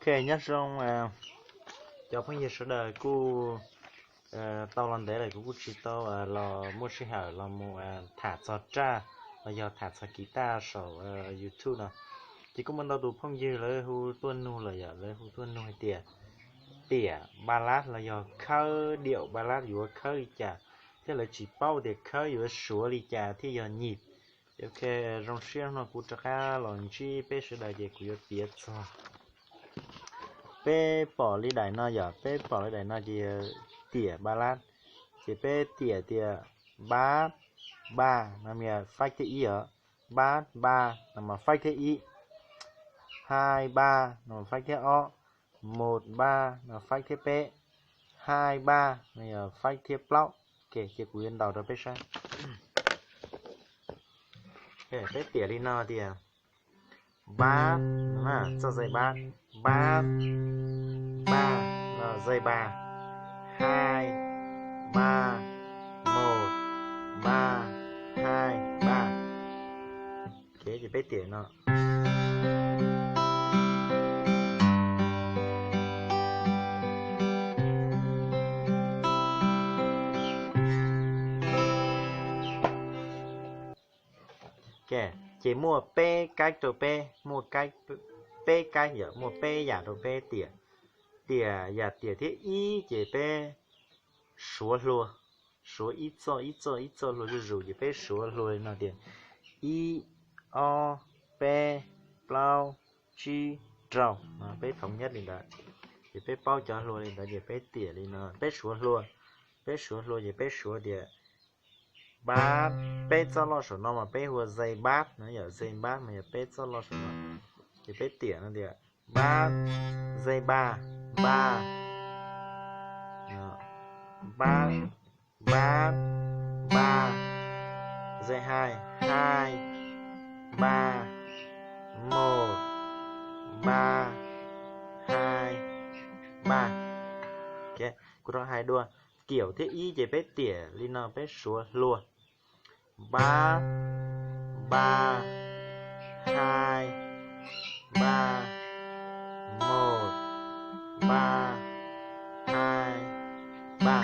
Ok, nyob zoo cov phooj ywg sawv daws. Kuj tau los ntev lawm kuv kuj tsis tau los muaj sij hawm los mus tham txog raj los yog tham txog kiv taj saum YouTube no. Ces kuj muaj ntau tus phooj ywg lawv hu tuaj nug lawm yom, lawv hu tuaj nug hais tias tiam ballad los yog khawb điệu ballad yuav khawb li cas, thiab lawv tsis paub tias khawb yuav suav li cas thiaj yog nhịp. Ok, zoo siab no kuv rov qab los ntsib peb sawv daws ces kuv yuav piav txog. Peb pom li daim no yom, peb pom li daim no ces tiam ballad, ces peb tiam tias bab, ba no mas faib thib ib os, bab, ba no mas faib thib ib, hai, ba no mas faib thib ob, một, ba no faib thib peb, hai, ba no yog faib thib plaub. Ok, ces kuv yuav ntaus rau peb saib. Peb tiam li no tias bab, txoj dây bab, bab, ba, dây ba, hai, ba, một, ba, hai, ba. Ok, ces peb tiam no. Ok, ces muaj peb cách rau peb, muaj cách, peb cách yom, muaj peb yam rau peb tiam. Tiam yam tiam thib ib ces peb suav hlua, suav ib txoj ib txoj ib txoj hlua zuj zus, ces peb suav hlua li no tias ib, ob, peb, plaub, tsib, rau. Peb thống nhất li ntawd, ces peb paub cov hlua li ntawd ces peb tiam li no, peb suav hlua, peb suav hlua ces peb suav tias bab, peb txoj loj saum no mas peb hu ua dây bab no yom, dây bab mas yog peb txoj loj saum no. Ces peb tiam no tias bab, dây ba, ba, bab, bab, ba, dây hai, hai, ba, một, ba, hai, ba. Ok, kuv rov hais dua. Kiểu thib ib ces peb tiam li no, peb suav hlua, bab, ba, hai, ba, một, ba, hai, ba.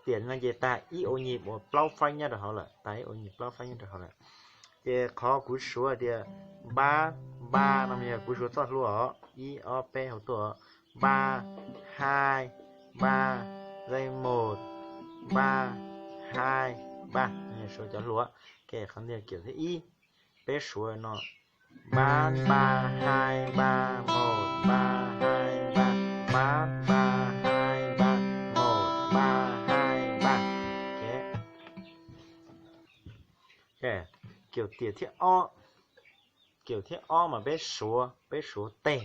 Tiam li no ces tag ib ô nhịp uas plaub faib nyob rau hauv lawm, tag ib ô nhịp plaub faib nyob rau hauv lawm. Ces qhov kuv suav tias ba, ba no mas yog kuv suav txoj hlua os, ib ob peb hauv tuaj os, ba, hai, ba, dây một, ba, hai, ba, suav cov hlua. Ok, qhov ntawd kiểu thib ib, peb suav no, ba, ba, hai, ba, một, ba, hai, ba, ba, ba, hai, ba, một, ba, hai, ba. Ok, kiểu tiam thib ob, kiểu thib ob mas peb suav, peb suav teg,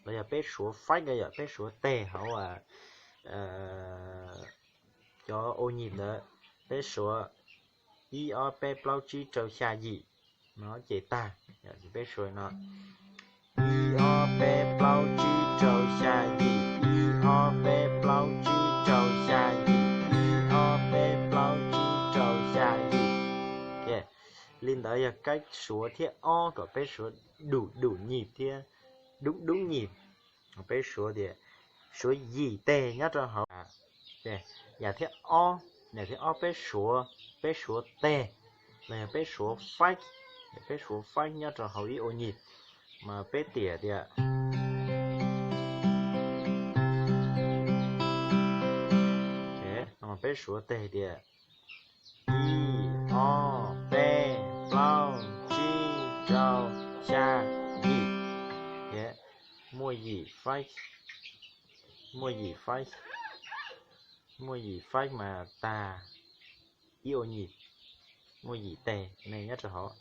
los yog peb suav faib, yog peb suav teg hauv cov ô nhịp ntawd, peb suav ib ob peb plaub tsib rau xya yim no ces tag. Peb suav no, ib ob peb plaub tsib rau xya yim, ib ob peb plaub tsib rau xya yim, ib ob peb plaub tsib rau xya yim. Li ntawd yog cách suav thib ob kom peb suav đủ đủ nhịp thiab đúng đúng nhịp. Peb suav tias suav yim teg nyob rau hauv. Yam thib ob, yam thib ob peb suav, peb suav teg, los yog peb suav faib, peb suav faib nyob rau hauv ib ô nhịp, mas peb tiam tias, peb suav teg tias ib, ob, peb, plaub, tsib, rau, xya, yim. Muaj yim faib, muaj yim faib, muaj yim faib mas tag ib ô nhịp, muaj yim teg ne nyob rau hauv,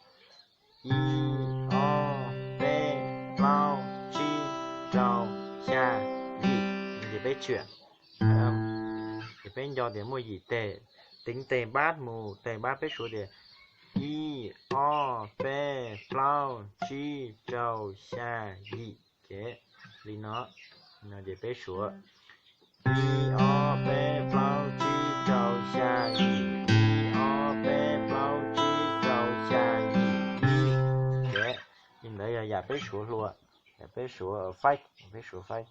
ib, ob, peb, plaub, tsib, rau, xya, yim. Ces peb tshwm, ces peb nco tias muaj yim teg, tính từ bát mus từ bát peb suav tias ib, ob, peb, plaub, tsib, rau, xya, yim. Li no, ces peb suav ib, ob, peb, plaub, tsib, rau, xya, yim, ib, ob, peb, plaub, tsib, rau, xya, yim, ib. Li ntawd yog yam peb suav hlua. Peb suav faib, peb suav faib.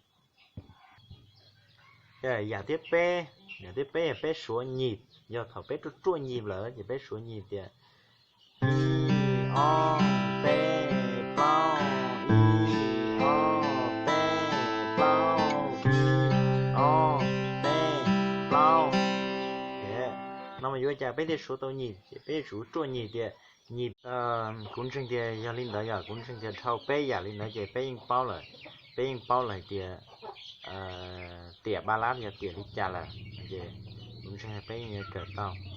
Yam thib peb, yam thib peb yog peb suav nyim. Yog thaum peb ruaj ruaj nyim lawm ces peb suav nyim tias ib, ob, peb, plaub, ib, ob, peb, plaub, ib, ob, peb, plaub. No mas yuav cas peb thiaj suav tau nyim? Ces peb yuav tsum ruaj nyim tias nyim. Kuv ntseeg tias yog li ntawd, yog kuv ntseeg tias dhau peb yam li ntawd ces peb yeej paub lawm. Peb yeej paub lawm hais tias tiam ba lab yog tiam li cas lawm, ces kuv ntseeg peb yeej yuav kawm tau.